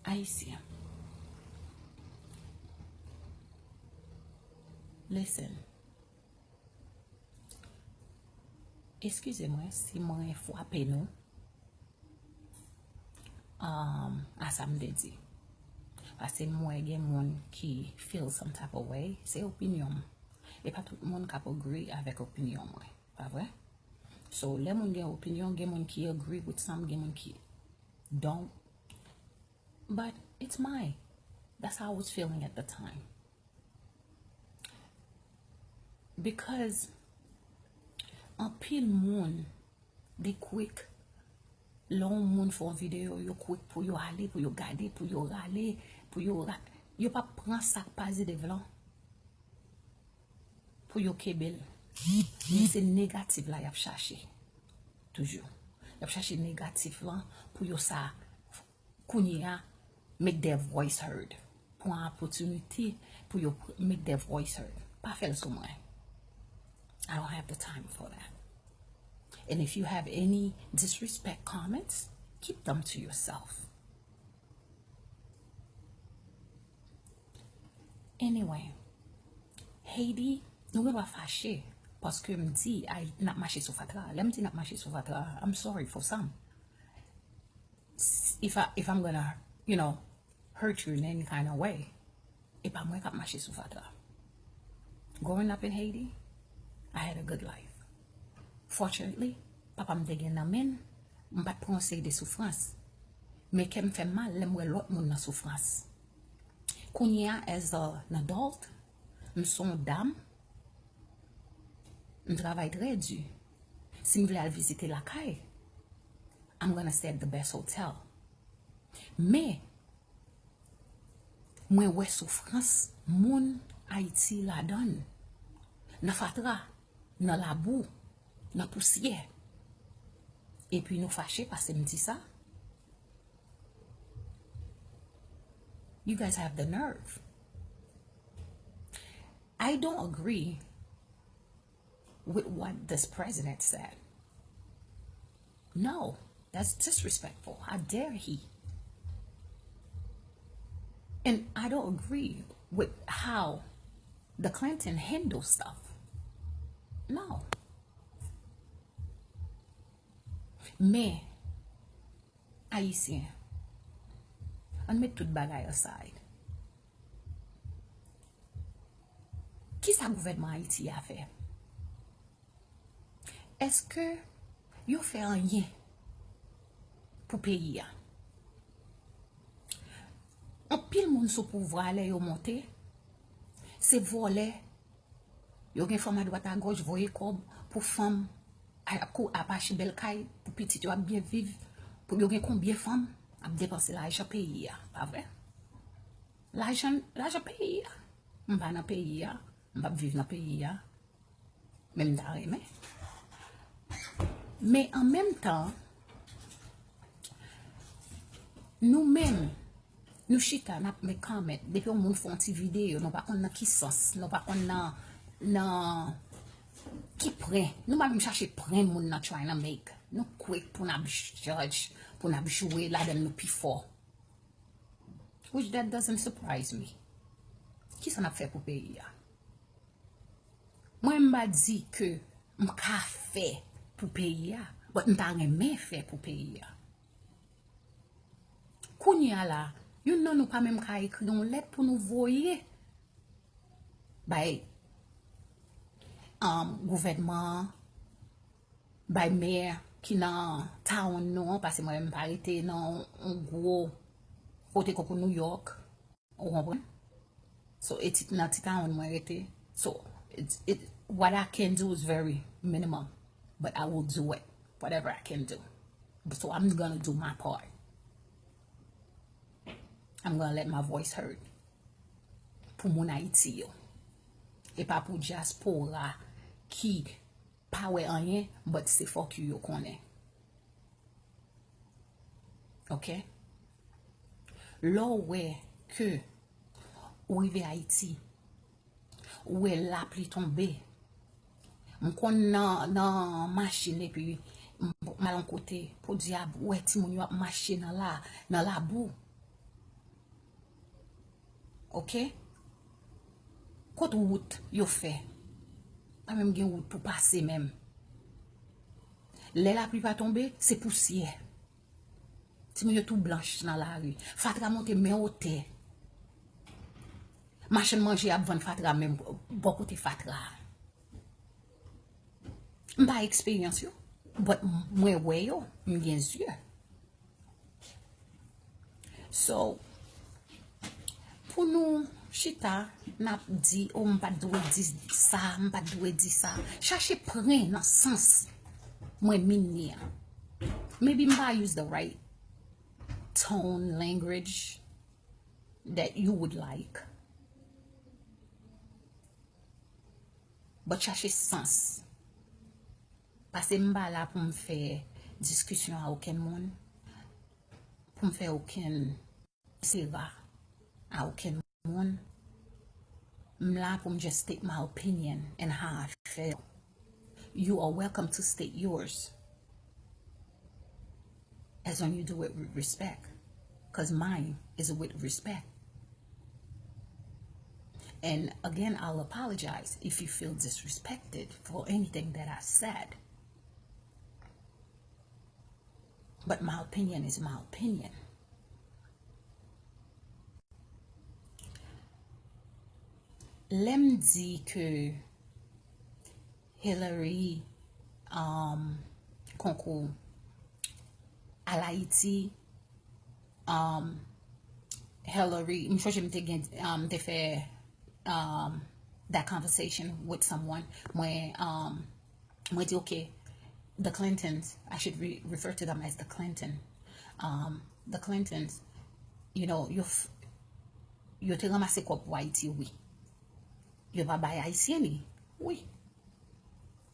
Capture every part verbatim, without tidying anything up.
Ayisyen. Listen. Eskize mwen si mwen fwape nou, um, a sa m te di. Paske m wè gen moun ki feel some type of way, se opinyon m. E pa tout moun k ap agree avèk opinyon mwen, pa vre? So, lè moun gen opinyon, gen moun ki agree with some, gen moun ki don't. But it's my, that's how I was feeling at the time. Because anpil moun, they quick, lè yon moun fè yon videyo, yo quick pou yo ale, pou yo gade, pou yo rale, pou yo ra-, yo pa pran sa k pozitif lan pou yo kenbe l. Men se negatif la y ap chache. Toujou. Y ap chache negatif lan pou yo sa kounye a make their voice heard. Pran opportunity pou yo make their voice heard. Pa fè l sou mwen. I don't have the time for that. And if you have any disrespect comments, keep them to yourself. Anyway, Haiti, nou gen dwa fache paske m di, ay, n ap mache sou fatra. Lè m di n ap mache sou fatra, I'm sorry for some. S-, if I, if I'm gonna, you know, hurt you in any kind of way, e pa mwen k ap mache sou fatra. Growing up in Haiti, I had a good life. Fortunately, papa m te gen nan men l, m pa t pran yon seri de soufrans. Men kè m fè m mal lè m wè lòt moun nan soufrans. Kounye a, as a, an adult, m se yon dam, m travay trè di. Si m vle al vizite lakay, I'm gonna stay at the best hotel. Men, mwen wè soufrans moun Ayiti ladan l. Nan fatra, nan labou, nan pousyè. Epi nou fache paske m di sa. You guys have the nerve. I don't agree with what this president said. No, that's disrespectful. How dare he? And I don't agree with how the Clinton handle stuff. No. Men, Ayisyen, ann met tout bagay aside. Kisa gouvènman Ayiti a fè? Èske yo fè anyen pou peyi a? Anpil moun sou pouvwa a, lè yo monte, se vòlè. Yo gen fanm adwat agòch, voye kòb pou fanm, a, ap kou-, ap achte bèl kay pou pitit yo ap byen viv. Pou yo gen konbyen fanm ap depanse lajan peyi a, pa vre? Lajan, lajan peyi a. M pa nan peyi a, m p ap viv nan peyi a. Men m ta renmen. Men an menm tan, nou menm, nou chita, n ap make comment. Depi yon moun fè yon ti videyo, nou pa konn nan ki sans, nou pa konn nan, nan ki pwen. Nou pa menm chache pwen moun nan trying to make. Nou quick pou n ap judge, pou n ap jwe ladan l nou pi fò. Which that doesn't surprise me. Kisa n ap fè pou peyi a? Mwen, m pa di ke m ka fè pou peyi a, but m ta renmen fè pou peyi a. Kounye a la, youn nan nou pa menm ka ekri yon lèt pou nou voye bay, um, gouvènman an, bay mè ki nan town nou an, paske mwen menm pa rete nan yon gwo kote koko New York. Ou konprann? So, e ti, nan ti town mwen rete. So, it, it, what I can do is very minimum. But I will do it, whatever I can do. So, I'm gonna do my part. I'm gonna let my voice heard. Pou moun Ayiti yo. E pa pou dyaspora ki pa wè anyen, but se fuck you yo konnen. Ok? Lè w wè ke ou rive Ayiti, ou wè lapli tonbe. M konn nan, nan machin epi m, m al yon kote, podyab, ou wè timoun yo ap mache nan la, nan labou. Ok? Kot wout yo fè? Pa menm gen wout pou pase menm. Lè lapli pa tonbe, se pousyè. Timoun yo tou blanch nan lari. Fatra monte men wotè. Machann manje ap vann fatra menm bò kote fatra. M pa eksperyans yo, but mwen wè yo, m gen zye. So, pou nou chita, n ap di, oh, m pa t dwe di sa, m pa t dwe di sa. Chache pran nan sans mwen mean li an. Maybe m pa use the right tone, language that you would like. But chache sans. Paske m pa la pou m fè diskisyon a okenn moun, pou m fè okenn sera a okenn moun. M la pou m just state my opinion and how I feel. You are welcome to state yours, as long you do it with respect, because mine is with respect. And again, I'll apologize if you feel disrespected for anything that I said. But my opinion is my opinion. Lè m di ke Hillary, um, konkou al Ayiti, um, Hillary, m sonje m te gen, um, te fè, um, that conversation with someone. Mwen, um, mwen di, ok, the Clintons, I should re refer to them as the Clinton. Um, the Clintons, you know, yo, yo te ranmase kòb pou Ayiti, wi. Yo pa bay Ayisyen li, wi.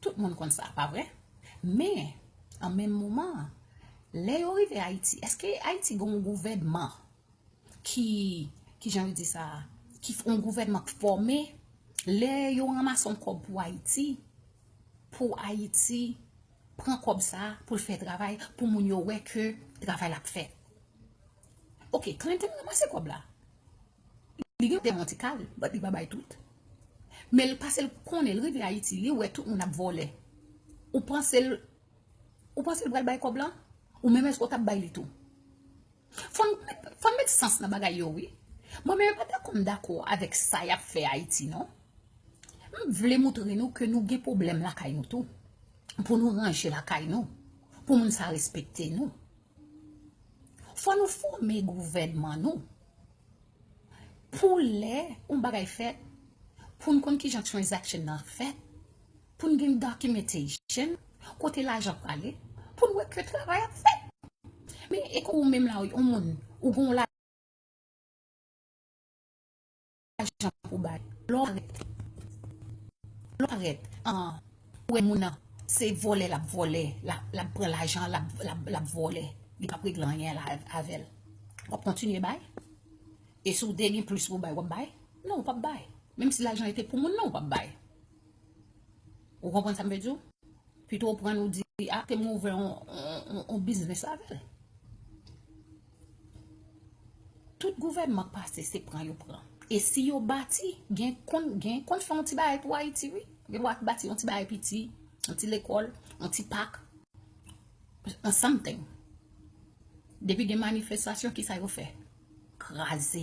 Tout moun konn sa, pa vre? Men, an menm moman, lè yo rive Ayiti, èske Ayiti gen yon gouvènman ki, ki jan yo di sa, ki f- yon gouvènman k fòme, lè yo ranmase yon kòb pou Ayiti, pou Ayiti pran kòb sa a, pou l fè travay, pou moun yo wè ke travay la ap fèt. Ok, Clinton ranmase kòb la. Li gen de yon ti kal, but li pa bay tout. Men l pase l konnen, l rive Ayiti, li wè tout moun ap vòlè. Ou panse l, ou panse l pral bay kòb lan? Ou menm èske w t ap bay li tou? Fò n met, fò n met sans nan bagay yo, wi. Mwen menm, e pa dakò m dakò avèk sa y ap fè Ayiti, non. M vle moutre nou ke nou gen pwoblèm lakay nou tou. Pou nou ranje lakay nou. Pou moun sa respekte nou. Fò nou fòme gouvènman nou. Pou lè yon bagay fèt, pou n konn kijan transaction nan fèt, pou n gen documentation, kote lajan prale, pou n wè ke travay ap fèt. Men, e kou ou menm la, yon moun, ou gen yon lajan pou bay. Lè w parèt, lè w parèt, an, ou wè moun nan, se vòlè l ap vòlè, l ap, l ap pran lajan, l ap, l ap, l ap vòlè. Li p ap regle anyen la avè l. W ap kontinye bay? E si w te gen plis pou bay, w ap bay? Non, w p ap bay. Menm si lajan ete pou moun nan, w p ap bay. Ou konprann sa m vle di w? Pito w pran l, ou di, a, te m ouvè yon, yon, yon, yon biznis avè l. Tout gouvènman k pase, se pran yo pran. E si yo bati, gen konn, gen konn fè yon ti bagay pou Ayiti, wi. Gen dwa bati yon ti bagay piti, yon ti lekòl, yon ti pak, yon something. Depi gen manifestasyon, kisa yo fè? Kraze.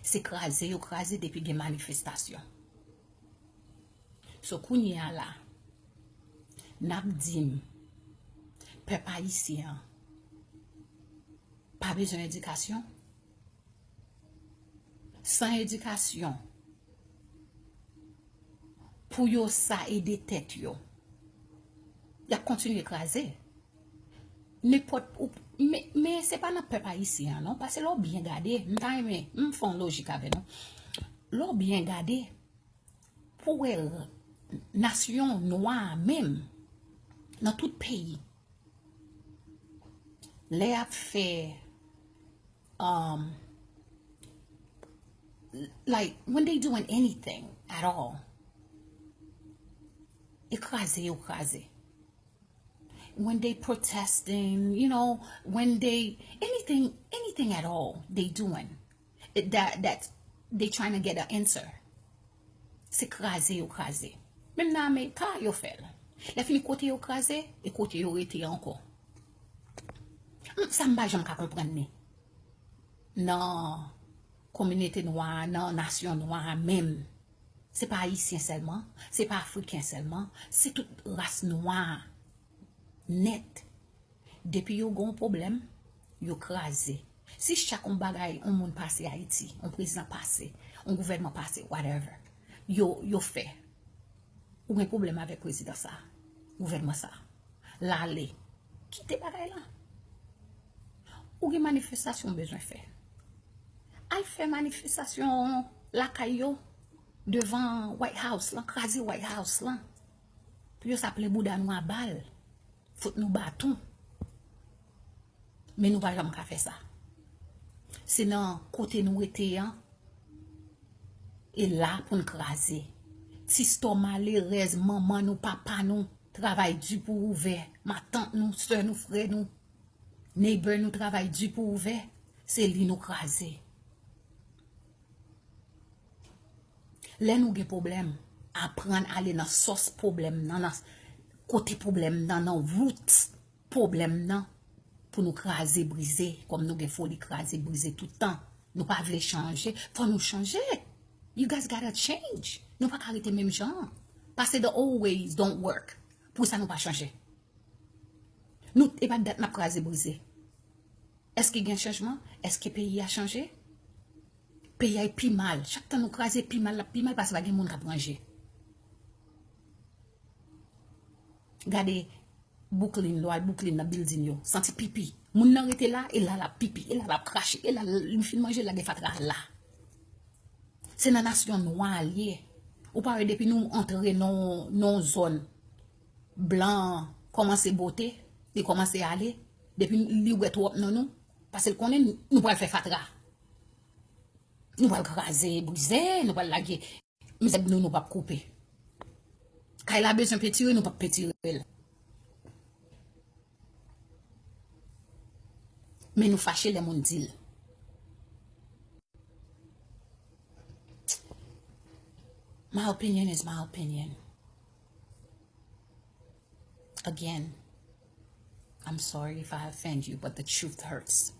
Se kraze yo kraze depi gen manifestasyon. So, kounye a la, n ap di m, pèp ayisyen an pa bezwen edikasyon? San edikasyon, pou yo sa ede tèt yo, y ap kontinye kraze. Nenpòt, ou, men, men se pa nan pèp ayisyen an, non, paske lè w byen gade, m ta renmen, m fè yon lojik avè nou. Lè w byen gade, pou w wè nasyon nwa a menm, nan tout peyi, lè y ap fè, um, like, when they doing anything at all, e kraze yo kraze. When they protesting, you know, when they, anything, anything at all they doing, it, that, that, They trying to get an answer. Se kraze yo kraze. Menm nan Amerika, yo fè l. Lè fini kote yo kraze, e kote yo rete ankò. Hmm, sa m pa janm ka konprann li. Nan kominote nwa a, nan nasyon nwa a menm. Se pa Ayisyen sèlman, se pa Afriken sèlman, se tout ras nwa a nèt. Depi yo gen yon pwoblèm, yo kraze. Si chak yon bagay, yon moun pase Ayiti, yon prezidan pase, yon gouvènman pase, whatever, yo, yo fè. Ou gen pwoblèm avèk prezidan sa, gouvènman sa, l ale. Kite bagay la. Ou gen manifestasyon w bezwen fè. Al fè manifestasyon lakay yo, devan White House lan, kraze White House lan. Pou yo sa plen bouda nou a bal. Fout nou baton. Men nou pa janm ka fè sa. Se nan kote nou rete an, e la pou n kraze. Ti stò malerèz, manman nou, papa nou, travay di pou ouvè. Matant nou, sè nou, frè nou, neighbor nou, travay di pou ouvè. Se li nou kraze. Lè nou gen pwoblèm, aprann ale nan sòs pwoblèm nan, nan kote pwoblèm nan, nan wout pwoblèm nan, pou nou kraze brize, kòm nou gen foli kraze brize tout tan. Nou pa vle chanje, fò nou chanje. You guys gotta change. Nou pa ka rete menm jan. Paske the old ways don't work. Pou sa nou pa chanje. Nou, e pa dat n ap kraze brize. Èske gen chanjman? Èske peyi a chanje? Peyi a pi mal. Chak tan nou kraze, pi mal, l ap pi mal, paske pa gen moun k ap ranje. Gade Brooklyn, lè w al Brooklyn nan building yo, santi pipi. Moun nan rete la, e la l ap pipi, e la l ap krache, e la li fin manje, l lage fatra la. Se nan nasyon nwa a l ye. Ou pa wè depi nou antre nan, nan yon zòn, blan an kòmanse bote, li kòmanse ale, depi li wè twòp nan nou, paske l konnen nou pral fè fatra. Nou pral kraze, brize, nou pral lage. Mizè nou, nou p ap koupe. Kay la bezwen petire, nou p ap petire l. Men nou fache lè moun di l. My opinion is my opinion. Again, I'm sorry if I offend you, but the truth hurts.